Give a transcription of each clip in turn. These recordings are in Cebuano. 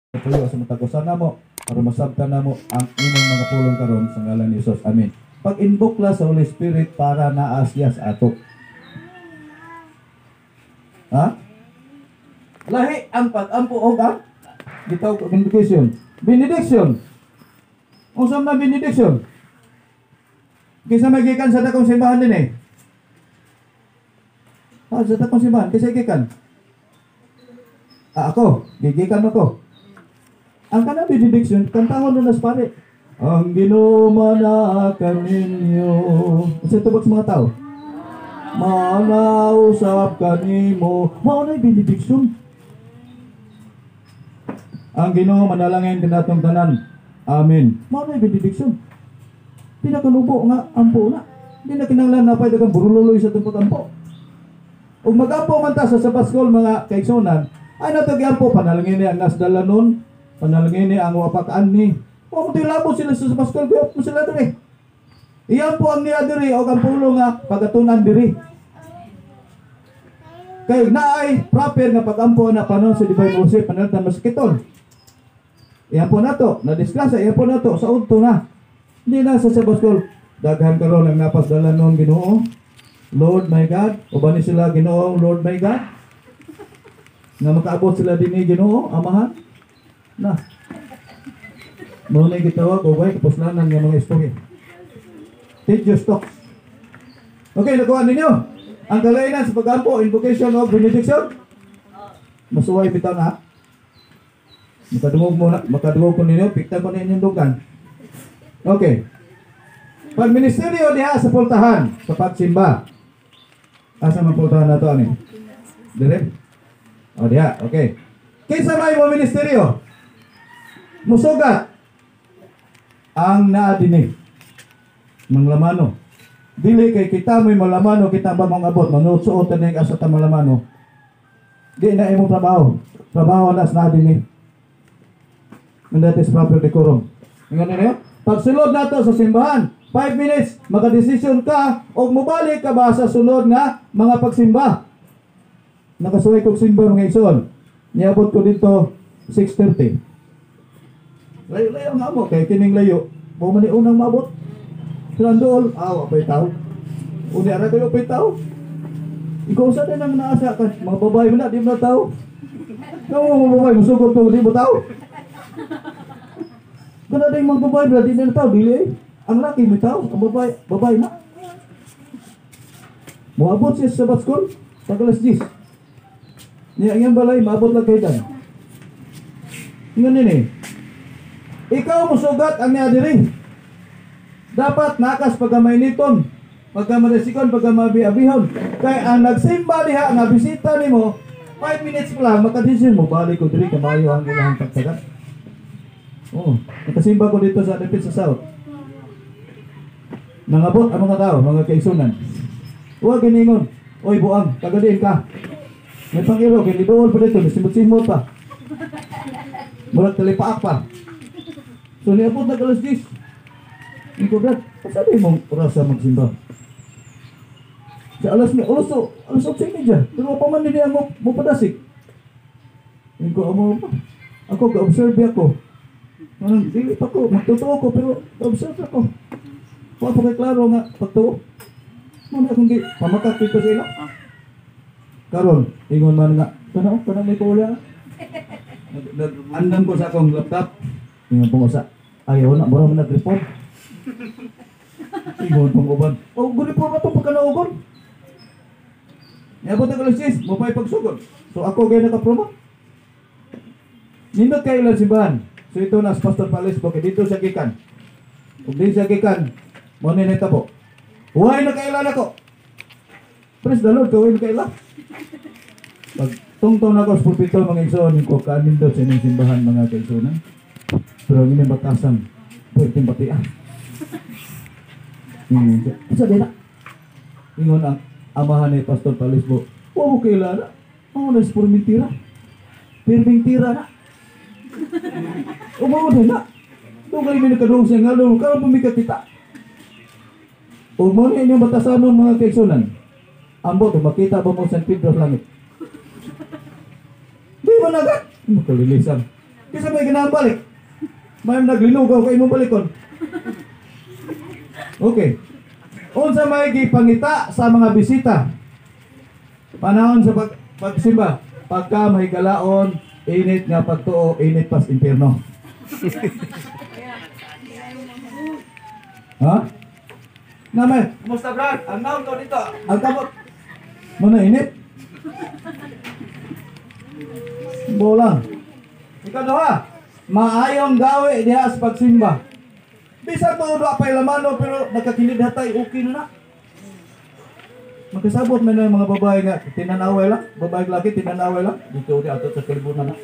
Tuyo sa matag usa namo aron masabtan namo ang imong mga pulong karon sa ngalan ni Jesus. Amen. Pag-invoke la sa Holy Spirit para naa siya sa ato. Ha? Lahi ang pag-ampo og ang gitawag og invocation. Benediction. Unsa man benediction? Kinsa may gikan sa dakong simbahan din eh? Ah, sa dakong simbahan, kinsa gikan? Ah, ako, gigikan ako. Ang kanang benediction, kantahon na nas pare. Ang Ginoo manaa kaninyo. Unsa tubag sa mga tao? Manausap kanimo. Mao na benediction. Ang Ginoo manalangin kanatong tanan. Amen. Mao na benediction. Pinakanubo nga ampo na. Di na kinahanglan na pa'y daghang burululoy sa itong pag-ampo. Ug mag-ampo man ta sa Sabbath School, mga kaigsunan, ay nato giampo panalangin ni ang nasdalanon, panalangin ni ang wapakaan ni. Wa mo tilabo sila sa Sabbath School, guyop mo sila diri. Iampo ang niya diri og ang pulong nga pagatunan diri. Kay naay proper nga pag-ampo na panon sa Divine Worship, panaltan masakiton. Iampo nato, na disgrasya, iampo nato sa udto na. Hindi na sa Sabbath School. Daghan karon ang napasdalanon Ginoo. Lord my God, uban ni sila Ginoo, Lord my God. Nga makaabot sila dinhi Ginoo, Amahan. Na. Mao na gitawag og way kapuslanan nga mga istorya. Tedious talks. Okay, nakuha ninyo. Ang kalainan sa pag-ampo, invocation of benediction. Masuway bitaw na. Makadungog mo na, makadungog ko ninyo, pikta ko ninyo dunggan. Okay. Pag ministeryo diha sa pultahan, sa pagsimba. Asa man pultahan nato ani? Dire? O diha, okay. Kinsa may mo ministeryo? Musugat ang naa dinhi. Manglamano. Dili kay kita mo'y malamano, kita ba mong abot, manuot-suot na asa ta malamano. Di na imong trabaho. Trabaho na sa naa dinhi. And that is proper decorum. Ingon ninyo? Pagsulod nato sa simbahan, 5 minutes, makadesisyon ka o mobalik ka ba sa sunod nga mga pagsimba. Nakasuway kog simba, mga igsoon. Niabot ko dito 6:30. Layo-layo nga mo, kay kining layo. Mo man ni unang maabot. Sila dool, ah, wa pa'y tao. Uni ara kayo pa'y tao. Ikaw sa din ang naasa ka, mga babae mo na, di mo na tao. Kamu mga babae, musugot ko, di mo tao. Kana din mga babae, bila di na tao, dili eh. Ang laki may tao, ang babae, babae na. Moabot siya sa Sabbath School, pag alas 10. Niya, ang balay, maabot lang kayo dan. Ingon nini, ikaw musugat ang niya diri. Dapat nakas pagkamainiton, pagkamadasikon, pagkamabiabihon. Kay ang nagsimba diha nga bisita nimo, 5 minutes pa lang, makadesisyon mo, balik ko diri, kamayo ang ilang pagtagat. Oo, nakasimba ko dito sa Adepit sa South. Nangabot ang mga tao, mga kaigsunan. Huwag giningon, oy buang, tagadiin ka. May pangiro, kay lidool pa dito, nisimot-simot pa. Murag talipaak pa. So niabot na alas 10. Ikaw Brad, sabi mong orasa magsimba? Sa alas alas alas 8:30. Pero pa man din mo mo padasik. Ikaw amo pa. Ako ga-observe ako. Anong dili pa ko, magtotoo ko pero ga-observe ako. Wa pa kay klaro nga pagtuo. Mo na akong gi pamakat dito sa ila. Karon, ingon man nga, kana kana may kuya. Andam ko sa akong laptop. Ingon pong usa. Ayaw na, mura man nag-report. Ingon pong uban. Oh, go-report na to pagka naugon. Niabot ang alas 10, mo pa'y pagsugod. So ako gay naka-promote. Nindot kayo lang simbahan. So ito na si Pastor Palis, okay, dito sa gikan. Kung di sa gikan, mo ni po. Huwag na kailan ako. Praise the Lord, kawin kaila. Pag tungtong na ako sa pulpito, mga igsoon, ko kanindot sa inyong simbahan, mga kaigsunan. Pero ang inyong batasan, pwedeng batia. Ingon, sa di na. Ingon ang amahan ni Pastor Palisbo, huwag mo kaila na. Mga na sa mentira. Pirming tira na. Umaw na. Doon kayo may nagkadung siya nga, doon karon pumikatita. O mo na inyong batasanon, mga kaigsunan. Ambot, makita ba mo San Pedro sa langit? Di mo nagat. Makalilisan. Kinsa may ganahan balik? May naglinugaw kay imong balikon. Okay. Unsa may gipangita sa mga bisita? Panahon sa pagsimba, pagka mahigalaon, init nga pagtuo, init pas impierno. Ha? Namay, kumusta Brad? Ang naon ko dito, ang kamot. Muna init. Bolang. Ikaduha, maayong gawi diha sa pagsimba. Bisan tuod wa pay lamano pero nagkakinid hatay, okay na na. Magkasabot man na yung mga babae nga tinanaway lang, babae laki tinanaway lang dito di ato sa kalibutan na.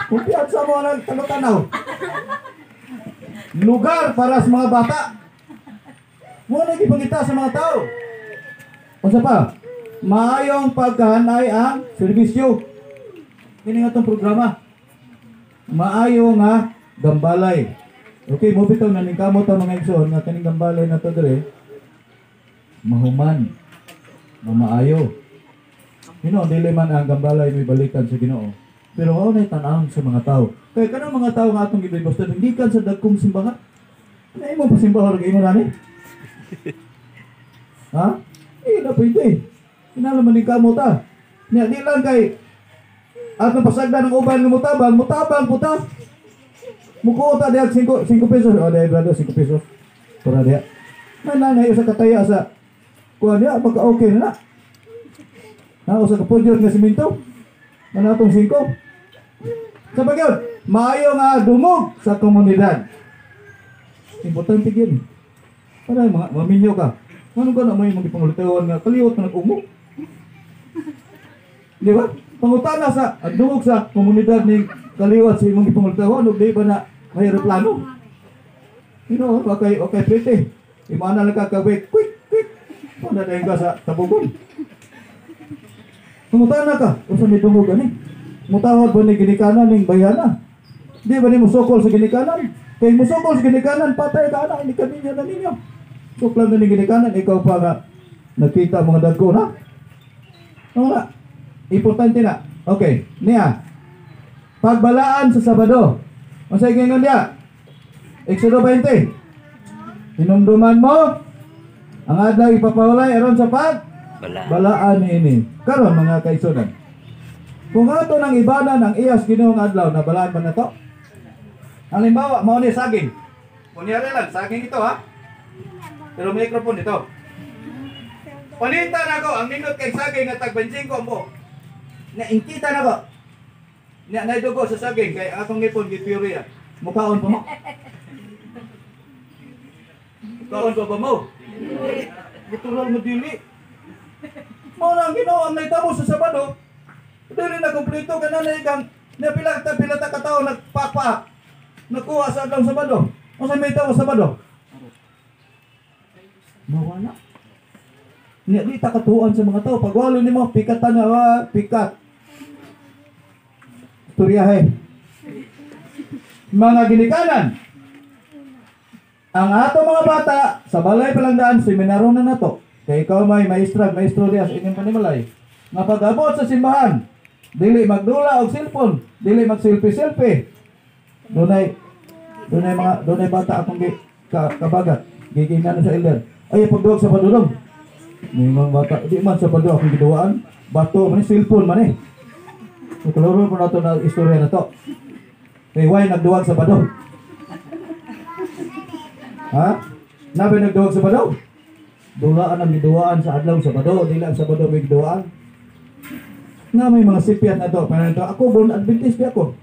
Kumpiyansa mo ang tanaw. Lugar para sa mga bata. Mo na gipangita sa mga tao. Unsa pa? Maayong pagkahanay ang serbisyo. Kini nga tong programa. Maayo nga gambalay. Okay, mo bitaw na ningkamot ang mga igsoon nga kaning gambalay na to dire. Mahuman, mamaayo. Ginoo, dili man ang gambalay may balikan sa Ginoo. Pero mao na tan-awon sa mga tao. Kay kanang mga tao nga atong gibibasta gikan sa dagkong simbahan. Na imo pasimbahan og ingon ani? Ha? Eh, na pwede. Kinahanglan man ningkamot ta. Nya di lang kay atong pasagdan ng uban nga mutabang, mutabang puta. Mukuha ta diha 5 pesos. O diha brother, 5 pesos. Para diha. Nanay usa kataya sa kuha niya, baka okay na na. Na usa ka pudyot nga simento. Manatong 5. Sa bagyon, maayo nga dungog sa komunidad. Importante gyud. Para mga maminyo ka. Ano ka na may mga pangultawan nga kaliwat na nag-umo? Di ba? Pangutana sa ang dungog sa komunidad ni kaliwat sa imong gipangultawan ug di ba na may eroplano? You know, okay, okay, pretty. Imana lang ka kawe, quick, quick. Pana dayon ka sa tabugon. Pangutana ka, unsa may dungog ani? Mutawag ba ni ginikanan ning bayana? Di ba ni musokol sa ginikanan? Kay musokol sa ginikanan, patay ka na, hindi ka ninyo na ninyo. Suklan na ni ginikanan, ikaw pa nga nakita mga dagko na. Wala. Importante na. Okay, niya. Pagbalaan sa Sabado. Unsay giingon diya? Exodo 20. Hinumduman mo ang adlaw ipapahulay aron sa pag balaan niini. Karon mga kaigsuonan, kung ato nang ibanan ang iyas Ginoong adlaw, nabalaan ba na to? Halimbawa, mao ni saging. Kunyari lang, saging ito ha. Pero microphone ito. Paninta na ko ang nindot kay saging nga tag 25 ang buok. Naingkita na ko. Nya naidugo sa saging kay akong ngipon gipurya. Mukaon pa mo. Mukaon pa ba mo? Literal mo dili. Mao na ang Ginoo ang nahitabo sa Sabado. Dili na kumpleto kana na ikang napila ta pila ta ka tawo nagpapa nakuha sa adlaw Sabado. Unsa may tao sa Sabado? Mawala. Nya di ta katuan sa mga tao. Pagwalo nimo pikatan na pikat. Istoryahe. Mga ginikanan, ang ato mga bata sa balay palangdaan seminaro na nato. Kay ikaw may maestra, maestro diha sa inyong panimalay. Nga pag-abot sa simbahan, dili magdula og cellphone, dili mag-selfie-selfie. Dunay dunay mga dunay bata akong kabagat, gigingan sa elder. Ay pagduwag sa padulong. May mga bata, di man sa padulong akong giduwaan, bato man cellphone man eh. Ikaluro po nato na istorya na to. Kay why nagduwag sa bado? Ha? Nabi nagduwag sa bado? Dulaan ang giduwaan sa adlaw sa bado, dili ang Sabado may giduwaan. Nga may mga sipyat na to. Pero ito, ako born Adventist di ako.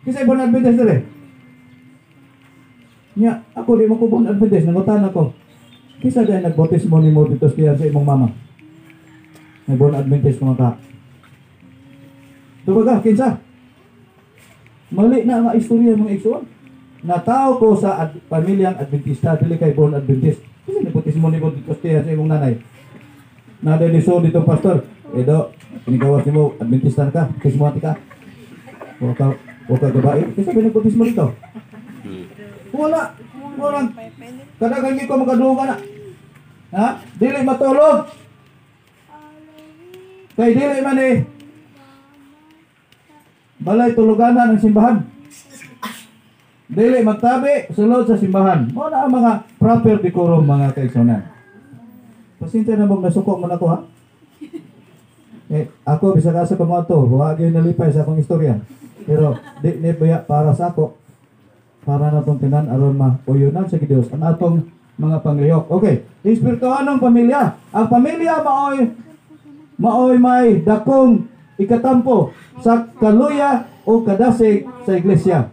Kasi born Adventist dire. Nya, ako di mo ko born Adventist, nangutan ako. Kisa dahil nagbautismo nimo dito sa imong mama. May born Adventist mga ka. Tubaga, kinsa? Mali na ang istorya mga igsoon. Natao ko sa pamilyang Adventista, dili kay born Adventist. Kasi nagbautismo nimo dito sa imong nanay. Nadeniso dito pastor. Edo, pinigawas nimo Adventista ka, bautismo ka. O ka gabae, kasi pinagbautismo dito. Wala. Walang. Kadaghan ko makaduha na. Ha? Dili matulog. Kay dili man eh. Balay tuluganan ang simbahan. Dili magtabi sulod sa simbahan. Mao na ang mga proper decorum, mga kaigsunan. Pasensya na mong nasuko mo na ko, ha. Eh, ako bisag asa ko moadto, wa gyud nalipay sa akong istorya. Pero di ni baya para sa ako. Para na tong tinan aron mauyunan sa Dios ang atong mga panglihok. Okay, espirituhanong pamilya. Ang pamilya maoy maoy may dakong ikatampo sa kaluya o kadasig sa iglesia,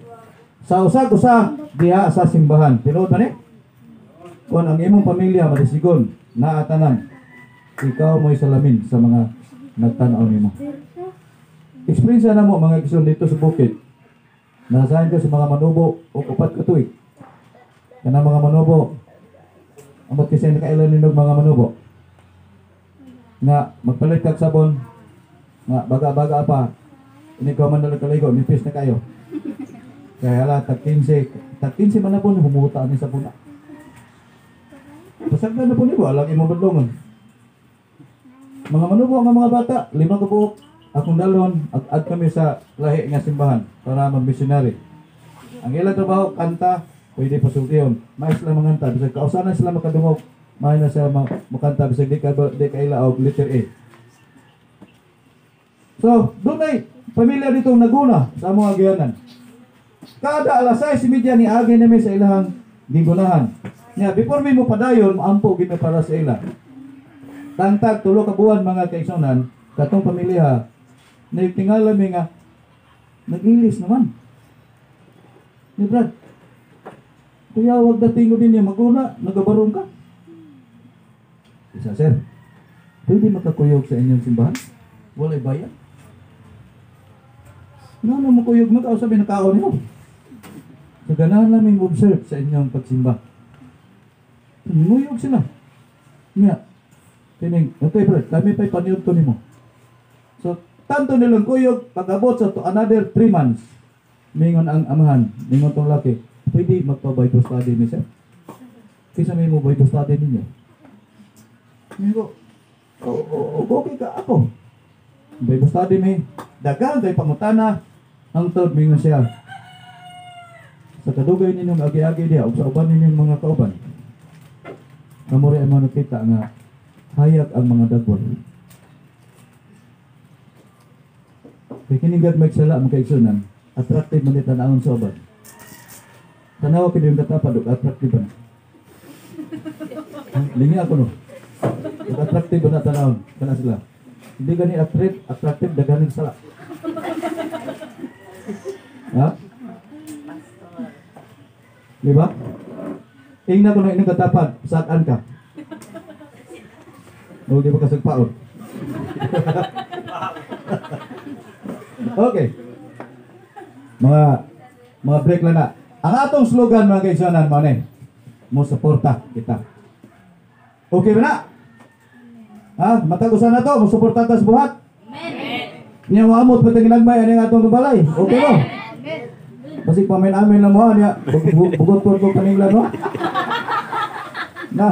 sa usag-usa diha sa simbahan. Tinuod ba ni? Kung ang imong pamilya madisigon naa tanan, ikaw mo'y salamin sa mga nagtanaw nimo. Experience na mo, mga igsoon, dito sa bukid. Nasahin ko sa mga manubo o 4 ka tuig. Kanang mga manubo. Amot kasi nakailan ninog mga manubo. Nga magpalit kag sabon nga baga-baga pa. Ini ko man nagkaligo, nipis na kayo. Kaya hala, tag 15, tag 15 man na po, humuta ni sa puna. Pasagdan na po niyo, alang imong badlongon. Mga manubo nga mga bata, 5 ka buok, akong dalhon, ag-ad kami sa lahi nga simbahan para mag-missionary. Ang ilang trabaho, kanta, pwede pasultihon. May sila manganta, bisag kausanan sila makadungog, may na sila makanta, bisag di kaila og letter A. So, dunay pamilya ditong naguna sa among agianan. Kada alas 6:30 ni agi nami sa ilahang gigunahan. Nya before mi mo padayon, moampo gid mi para sa ila. Tangtag 3 ka buwan, mga kaigsunan, katong pamilya nagtingala mi nga nagilis naman. Ni Brad, kuya, wag dating ko din niya maguna, nagabarong ka. Isa, sir, pwede makakuyog sa inyong simbahan? Walay bayad. Nga na makuyog mo, kausapin na kaon mo. So, ganahan namin observe sa inyong pagsimba. Muyog sila. Nga, tining, okay bro, kami pa'y paniod to nimo. So, tanto nilang kuyog, pag-abot sa to another 3 months, mingon ang amahan, mingon tong laki, pwede magpa-Bible study ni sir? Kaysa may mo Bible study ninyo. Mingon ko, okay ka ako. Bible study mi, daghang kay pangutana, ang tod mingon siya, sa kadugay ninyong agi-agi diha, ug sa uban ninyong mga kauban, kamuri ang mga nakita nga hayag ang mga dagwon. Kay kining gagmay sala mga kaigsunan, attractive man ni tan-awon sa uban. Tanawa kini yung katapad ug attractive ba na? Lingi ako no. Ug attractive ba na tan-awon kana sila. Hindi gani attractive daghaning sala. Ha? Di ba? Ingna ko na inyong katapad, saan ka? O di ba kasagpaon? Okay. Mga break lang na. Ang atong slogan, mga kaigsunan, mao ni, mo suporta kita. Okay ba na? Ha? Matag-usan na to, mo suporta ta sa buhat. Amen. Nya moamot pa ginagmay ani ang atong balay. Okay mo? Basig pamin-amin lang mo ha, niya. Bugot po ko paninglan mo. Na,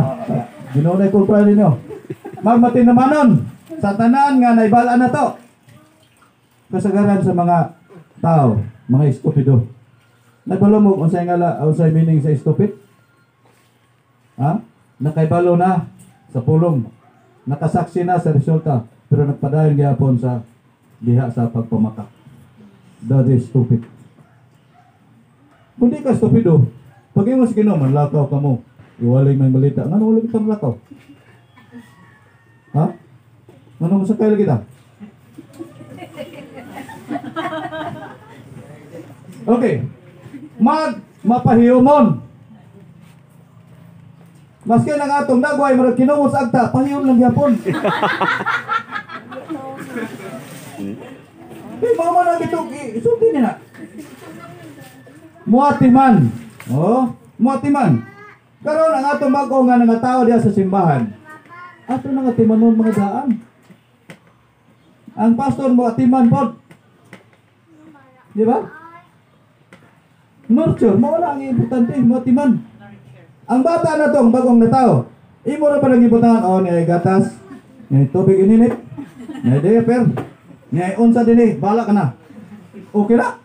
Ginoo na kulpa ninyo. Magmatinamanon sa tanan nga naibalaan na to. Kasagaran sa mga tao, mga estupido. Nagbalo mo unsay ngala, unsay meaning sa stupid? Ha? Nakaibalo na sa pulong. Nakasaksi na sa resulta, pero nagpadayon gyapon sa diha sa pagpamaka. That is stupid. Kung di ka stupido, pag ingon sa Ginoo, manlakaw ka mo. Iwalay may balita. Ngano wala kita manlakaw? Ha? Ngano masakay lagi kita? Okay. Magmapahiyomon. Maski ang atong dagway, marag kinumot sa agta, pahiyom lang gyapon. Di mama na gito, isulti niya na. Muatiman. Oh, muatiman. Karon ang atong bag-o nga nga tao diha sa simbahan. Ato na nga timanon mga daan. Ang pastor mo atiman pod. Di ba? Nurture, mao na ang importante, muatiman. Ang bata na tong bagong na tao, imo ra pa nang gibutangan, oh, niya gatas, niya tubig ininit, niya diaper, niya unsa dinhi, bahala ka na. Okay na?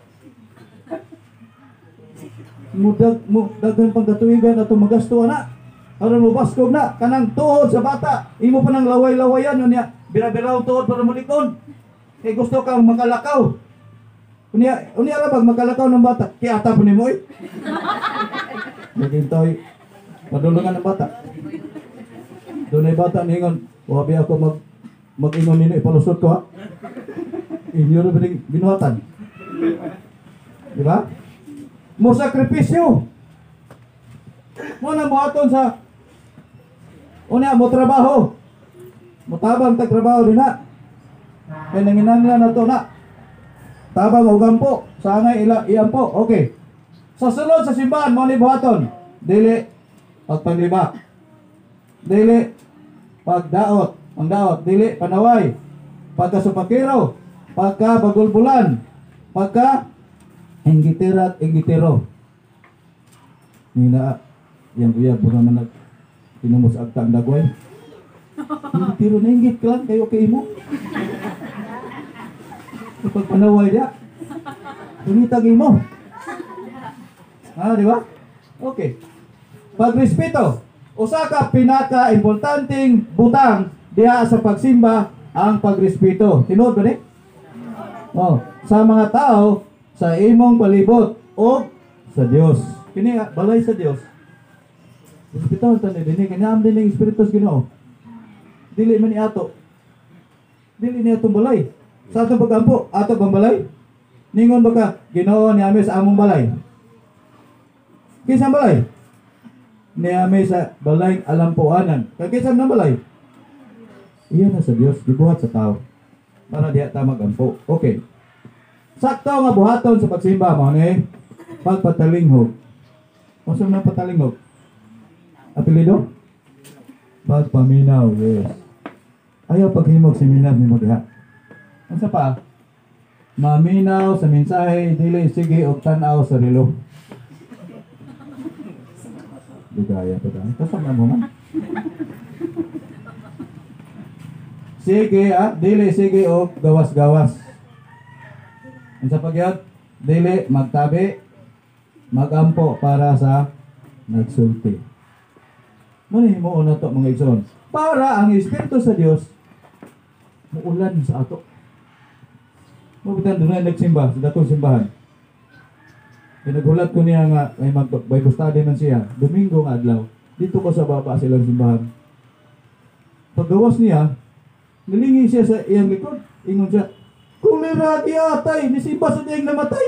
Mudag mo daghan pang katuigan ato magasto ana. Aron mo baskog na kanang tuod sa bata. Imo pa nang laway-lawayan unya bira-biraw tuod para mulikon. Kay gusto kang makalakaw. Unya unya ra bag makalakaw ng bata. Kiata po nimo oy. Nagintoy padulungan ng bata. Dunay bata ningon, wabi ako mag-ingon nino ipalusot ko ha. Inyo ra bining binuhatan. Di ba? Mo sakripisyo. Mo na buhaton sa unya mo trabaho. Motabang tag trabaho din na. Kay nanginanglan na to na. Tabang og ampo, sa angay ila iampo. Okay. Sa sulod sa simbahan mo ni buhaton. Dili pagpanglibak. Dili pagdaot, ang daot, dili panaway. Pagkasupakiro, pagka bagulbulan, pagka inggitira at inggitiro. Nina, yang uyab, mura man nag tinumos agta ang dagway. Inggitiro na inggit ka lang, kayo kay imo. Kapag panaway niya, tunitag imo. Ah, di ba? Okay. Pagrespeto, usa ka pinaka-importanteng butang diha sa pagsimba ang pagrespeto. Tinuod ba ni? Oh, sa mga tao sa imong palibot o sa Dios. Kini balay sa Dios. Respeto ta ni dinhi kay naam din ang Espiritu sa Ginoo. Dili man ni ato. Dili ni atong balay. Sa atong pagampo, ato bang balay? Ningon ba ka, Ginoo niami sa among balay? Kinsa ang balay? Niami sa balay alampuanan. Kay kinsa man ang balay? Iyan na sa Dios, gibuhat sa tao. Para diha ta magampo. Okay. Sakto nga buhaton sa pagsimba mo ni pagpatalinghog. Unsa man ang patalinghog? Apelyido? Pagpaminaw, yes. Ayaw paghimog seminar nimo diha. Unsa pa? Maminaw sa mensahe, dili sige og tan-aw sa relo. Ligaya pa dahil. Kasama mo man. Sige, ah, dili sige og gawas-gawas. Unsa pa gyud? Dili magtabi, magampo para sa nagsulti. Muna himuon na to mga igsoon. Para ang Espiritu sa Dios muulan sa ato. Mabutan doon na nagsimba sa datong simbahan. Pinaghulat ko niya nga ay mag-Bible study man siya. Domingo nga adlaw. Dito ko sa baba silang simbahan. Paggawas niya, nilingi siya sa iyang likod. Ingon siya, kulira atay, nisimba sa diyang namatay.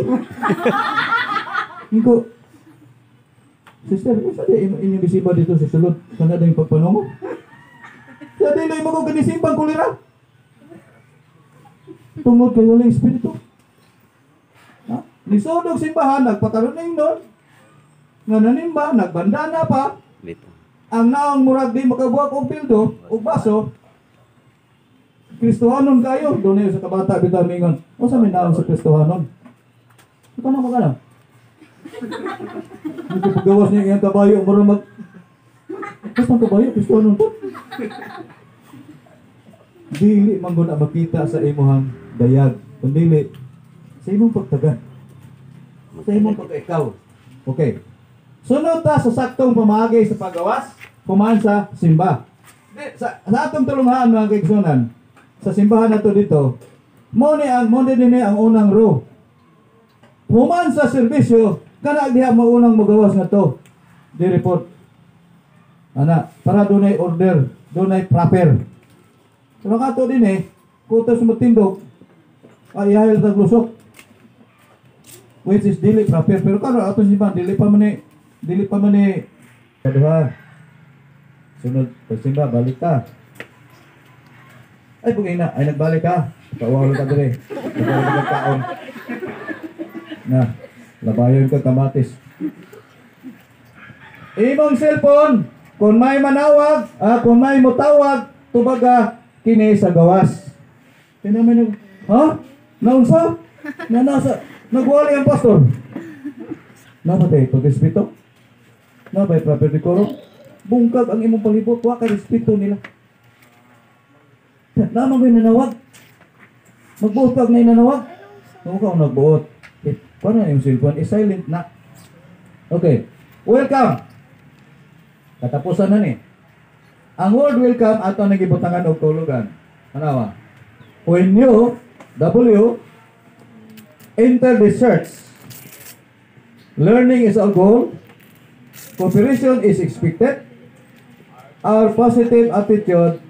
Ingo, sister, unsa di inyong gisimba dito sa sulod? Kana dayong pagpanungo? Sa dili mo ko ganisimbang kulira. Tungod kay walay espiritu. Ha? Nisudog simbahan, nagpakaroning nun. Nga nanimba, nagbandana pa. Ang naong murag di makabuak og pildo, og baso, Kristohanon kayo. Doon sa kabata, bitaw mingon. O sa may naong sa Kristohanon? Ito na magana. Hindi paggawas niya iyang kabayo, mura mag... Basta ang kabayo, Kristohanon po. Dili man guna makita sa imuhang dayag, kundili sa imong pagtagan, sa imong pagkaikaw. Okay. Sunod ta sa saktong pamaagi sa paggawas, kumaan sa simba. Sa atong tulunghaan mga kaigsunan, sa simbahan nato dito, mo ni dinhi ang unang row. Human sa serbisyo, kana diha mo unang magawas nga to. Di report. Ana, para dunay order, dunay proper. Pero kato din eh, kutos mo tindog, ay ihayal tag lusok. Which is dili proper. Pero karon atong simbahan, dili pa man ni kaduha. Sunod pagsimba, balik ta. Ay pugay na, ay nagbalik ka. Kauwaw ka dire. Nagbalik ka kaon. Na, labayon ka kamatis. Imong cellphone, kung may manawag, kung may mutawag, tubaga kini sa gawas. Tinaman, ha? Naunsa? Na nasa, nagwali ang pastor. Napatay, pagrespeto. Napay proper decorum. Bungkag ang imong palibot, wa ka respeto nila. Naman ko'y nanawag. Magbuot kag na inanawag. Huwag ka nagbuot. Eh, paano yung cellphone? I-silent na. Okay. Welcome. Katapusan na ni. Ang word "welcome" ato nang gibutangan og kahulugan. Anawa. When you, W, enter the church, learning is our goal, cooperation is expected, our positive attitude,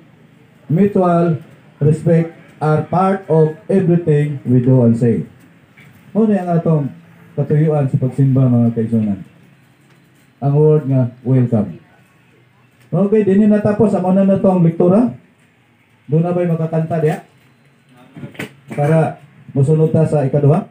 mutual respect are part of everything we do and say. Mao na ang atong katuyuan sa pagsimba, mga kaigsuonan. Ang word nga "welcome." Okay, dinhi natapos. Amo na to ang lektura. Duna ba'y makakanta diya? Para musunod ta sa ikaduha.